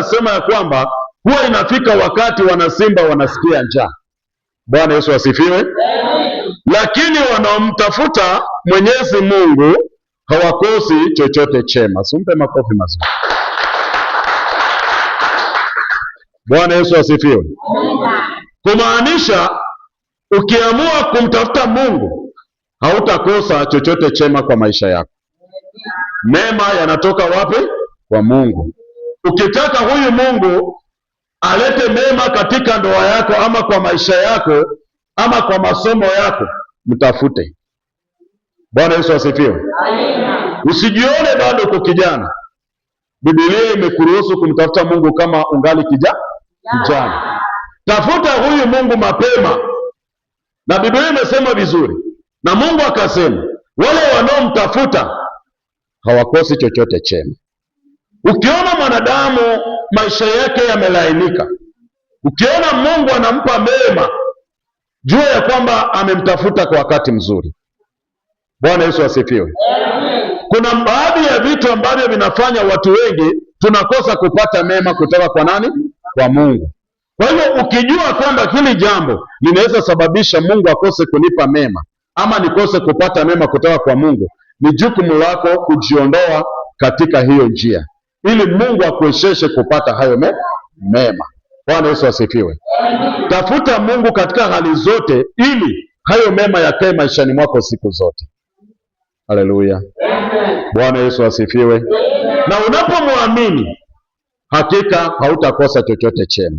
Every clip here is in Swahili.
inasema ya kwamba huwa inafika wakati wanasimba wanasikia njaa. Bwana Yesu asifiwe. Lakini wanaomtafuta Mwenyezi Mungu hawakosi chochote chema. Simpe makofi mazuri. Bwana Yesu asifiwe. Kumaanisha ukiamua kumtafuta Mungu hautakosa chochote chema kwa maisha yako. Mema yanatoka wapi? Kwa Mungu. Ukitaka huyu Mungu alete mema katika ndoa yako ama kwa maisha yako ama kwa masomo yako, mtafute. Bwana Yesu asifiwe. Usijione bado uko kijana. Biblia imekuruhusu kumtafuta Mungu kama ungali kijana. Tafuta huyu Mungu mapema, na Biblia imesema vizuri, na Mungu akasema wale wanaomtafuta hawakosi chochote chema. Ukiona mwanadamu maisha yake yamelainika, ukiona Mungu anampa mema, jua ya kwamba amemtafuta kwa wakati mzuri. Bwana Yesu asifiwe. Kuna baadhi ya vitu ambavyo vinafanya watu wengi tunakosa kupata mema kutoka kwa nani? Kwa Mungu. Kwa hivyo ukijua kwamba hili jambo linaweza sababisha Mungu akose kunipa mema ama nikose kupata mema kutoka kwa Mungu, ni jukumu lako kujiondoa katika hiyo njia ili Mungu akuwezeshe kupata hayo mema. Bwana Yesu asifiwe. Tafuta Mungu katika hali zote ili hayo mema yakae maishani mwako siku zote. Haleluya. Bwana Yesu asifiwe. Na unapomwamini hakika hautakosa chochote chema.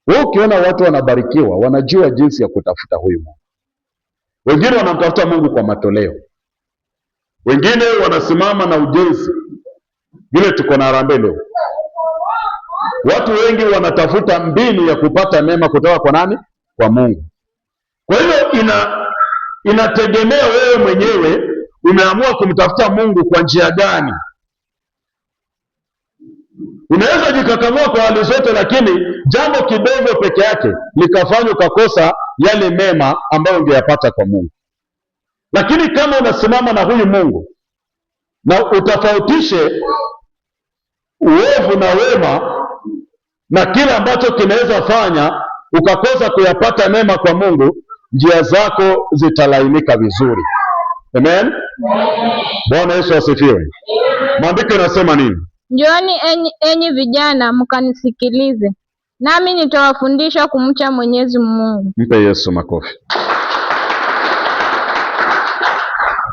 Wewe ukiona watu wanabarikiwa, wanajua jinsi ya kutafuta huyu Mungu. Wengine wanamtafuta Mungu kwa matoleo, wengine wanasimama na ujenzi, vile tuko na harambee leo. Watu wengi wanatafuta mbinu ya kupata mema kutoka kwa nani? Kwa Mungu. Kwa hiyo inategemea wewe mwenyewe umeamua kumtafuta Mungu kwa njia gani. Unaweza jikakamua kwa hali zote, lakini jambo kidogo peke yake likafanya ukakosa yale mema ambayo ungeyapata kwa Mungu. Lakini kama unasimama na huyu Mungu na utofautishe uovu na wema na kile ambacho kinaweza fanya ukakosa kuyapata mema kwa Mungu, njia zako zitalainika vizuri. Amen. Bwana Yesu asifiwe. Maandiko yanasema nini? Njooni enyi vijana mkanisikilize, nami nitawafundisha kumcha Mwenyezi Mungu. Mpe Yesu makofi.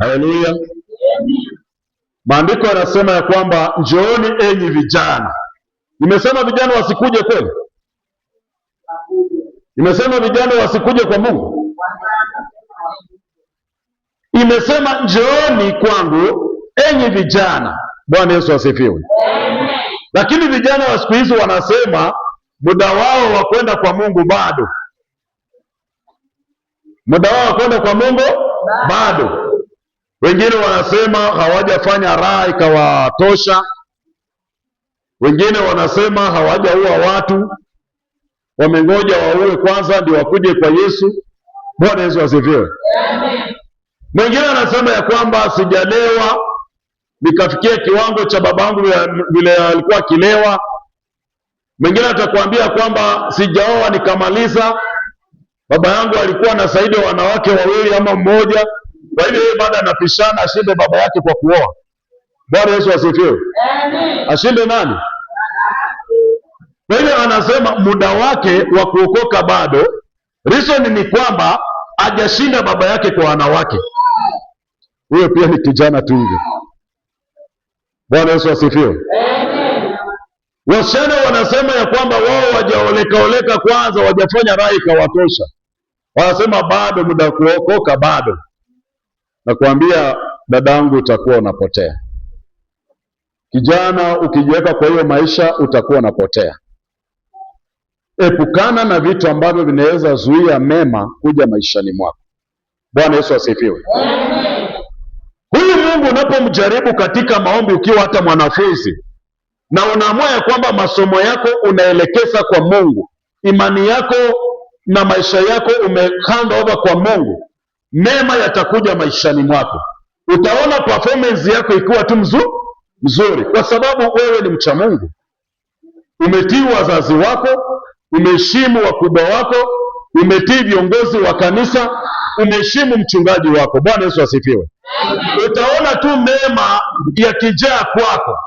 Haleluya. Maandiko yanasema ya kwamba njooni enyi vijana. Nimesema vijana wasikuje kweli? Nimesema vijana wasikuje kwa Mungu? Imesema njooni kwangu enyi vijana. Bwana Yesu asifiwe. Lakini vijana wa siku hizi wanasema muda wao wa kwenda kwa Mungu bado, muda wao wa kwenda kwa Mungu bado. Wengine wanasema hawajafanya raha ikawatosha, wengine wanasema hawajaua watu, wamengoja waue kwanza ndio wakuje kwa Yesu. Bwana Yesu asifiwe. Mwingine anasema ya kwamba sijalewa nikafikia kiwango cha babangu vile alikuwa akilewa. Mwingine atakwambia kwamba sijaoa nikamaliza, baba yangu alikuwa na zaidi ya wanawake wawili ama mmoja, kwa hivyo yeye bado anapishana ashinde baba yake kwa kuoa. Bwana Yesu asifiwe. Ashinde nani? Kwa hivyo anasema muda wake wa kuokoka bado. Reason ni kwamba hajashinda baba yake kwa wanawake. Huyo pia ni kijana tu hivyo. Bwana Yesu asifiwe. Wasichana wanasema ya kwamba wao wajaoleka oleka kwanza, wajafanya raha ikawatosha. Wanasema bado muda wa kuokoka bado. Nakwambia dadangu, utakuwa unapotea. Kijana, ukijiweka kwa hiyo maisha utakuwa unapotea. Epukana na vitu ambavyo vinaweza zuia mema kuja maishani mwako. Bwana Yesu asifiwe. Huyu Mungu unapomjaribu katika maombi ukiwa hata mwanafunzi na unaamua ya kwamba masomo yako unaelekeza kwa Mungu, imani yako na maisha yako umehand over kwa Mungu, mema yatakuja maishani mwako. Utaona performance yako ikiwa tu mzuri, kwa sababu wewe ni mcha Mungu. Umetii wazazi wako, umeheshimu wakubwa wako, umetii viongozi wa kanisa, umeheshimu mchungaji wako. Bwana Yesu asifiwe. Utaona tu mema yakijaa kwako,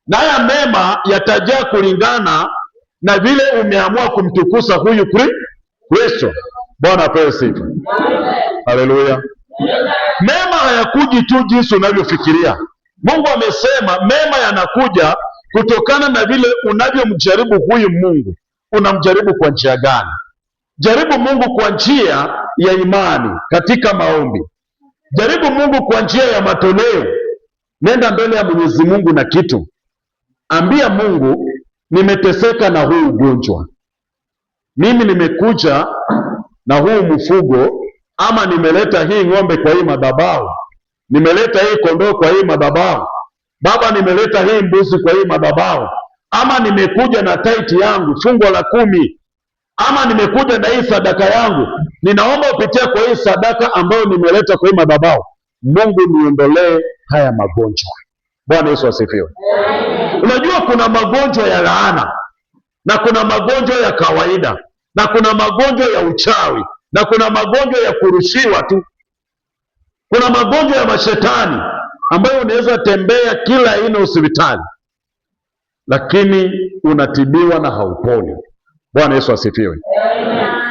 na haya mema yatajaa kulingana na vile umeamua kumtukuza huyu Kristo. Bwana apewe sifa. Haleluya. Mema hayakuji tu jinsi unavyofikiria. Mungu amesema mema yanakuja kutokana na vile unavyomjaribu huyu Mungu. Unamjaribu kwa njia gani? Jaribu Mungu kwa njia ya imani katika maombi. Jaribu Mungu kwa njia ya matoleo. Nenda mbele ya Mwenyezi Mungu na kitu, ambia Mungu, nimeteseka na huu ugonjwa, mimi nimekuja na huu mfugo, ama nimeleta hii ng'ombe kwa hii madhabahu, nimeleta hii kondoo kwa hii madhabahu, Baba, nimeleta hii mbuzi kwa hii madhabahu, ama nimekuja na tithe yangu fungu la 10, ama nimekuja na hii sadaka yangu, ninaomba upitia kwa hii sadaka ambayo nimeleta kwa hii madhabahu, Mungu niondolee haya magonjwa. Bwana Yesu asifiwe. Unajua kuna magonjwa ya laana na kuna magonjwa ya kawaida na kuna magonjwa ya uchawi na kuna magonjwa ya kurushiwa tu. Kuna magonjwa ya mashetani ambayo unaweza tembea kila aina hospitali, lakini unatibiwa na hauponi. Bwana Yesu asifiwe.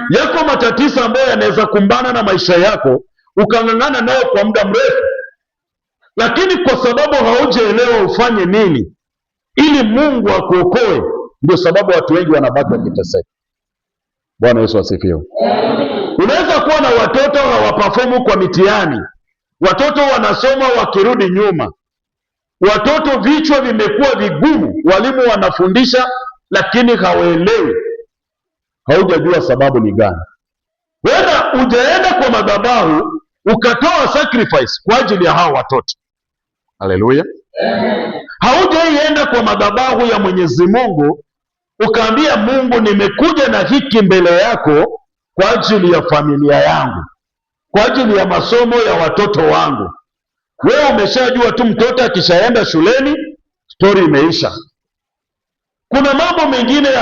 Yako matatizo ambayo yanaweza kumbana na maisha yako ukang'ang'ana nayo kwa muda mrefu, lakini kwa sababu haujaelewa ufanye nini ili Mungu akuokoe, ndio sababu watu wengi wanabaki wakiteseka. Bwana Yesu asifiwe. Unaweza kuwa na watoto hawaperform kwa mitihani, watoto wanasoma wakirudi nyuma, watoto vichwa vimekuwa vigumu, walimu wanafundisha lakini hawaelewi. Haujajua sababu ni gani. Huenda hujaenda kwa madhabahu ukatoa sacrifice kwa ajili ya hao watoto. Haleluya! Haujaienda kwa madhabahu ya Mwenyezi Mungu ukaambia Mungu, nimekuja na hiki mbele yako kwa ajili ya familia yangu, kwa ajili ya masomo ya watoto wangu. Wewe umeshajua tu mtoto akishaenda shuleni stori imeisha. Kuna mambo mengine ya